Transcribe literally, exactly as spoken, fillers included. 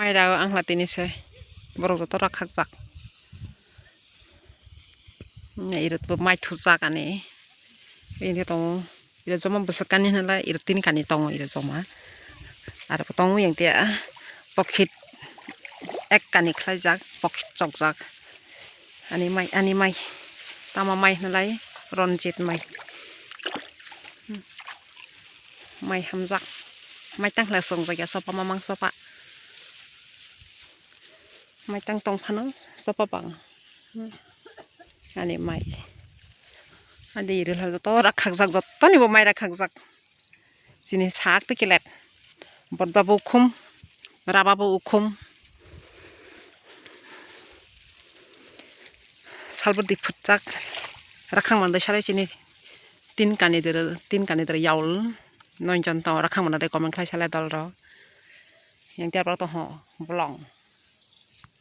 Mai rao ang hla tini se borok joto rakhakjak. Irwt bo mai thujak ani. Ini tongo. Ira joma bwswk kani hinwi lai, ira tin kani tongo ira joma. Aro tongo yang tia pocket ek kani khlaijak, pocket chokjak. Ani mai, ani mai. Tama mai hinwi lai, Ranjit mai. Hmm. Mai hamjak. Mai tang khlai songjak ya, sopa mamang sopa. Mai tang tong phano sopa bang. Hmm. Ani mai. Adi iri hwlai joto rakhakjak, jotoni bo mai rakhakjak. Chini sak twi kilet. Bodba bo ukhum, raba bo ukhum. Salbwrdi phutjak. Rakhang mandai salai chini tin kani dwrw, tin kani dwrw yaul. Noi jon tongo rakhang mandai comment khlai salai dol rok. Yang tiar rok tongo bolong.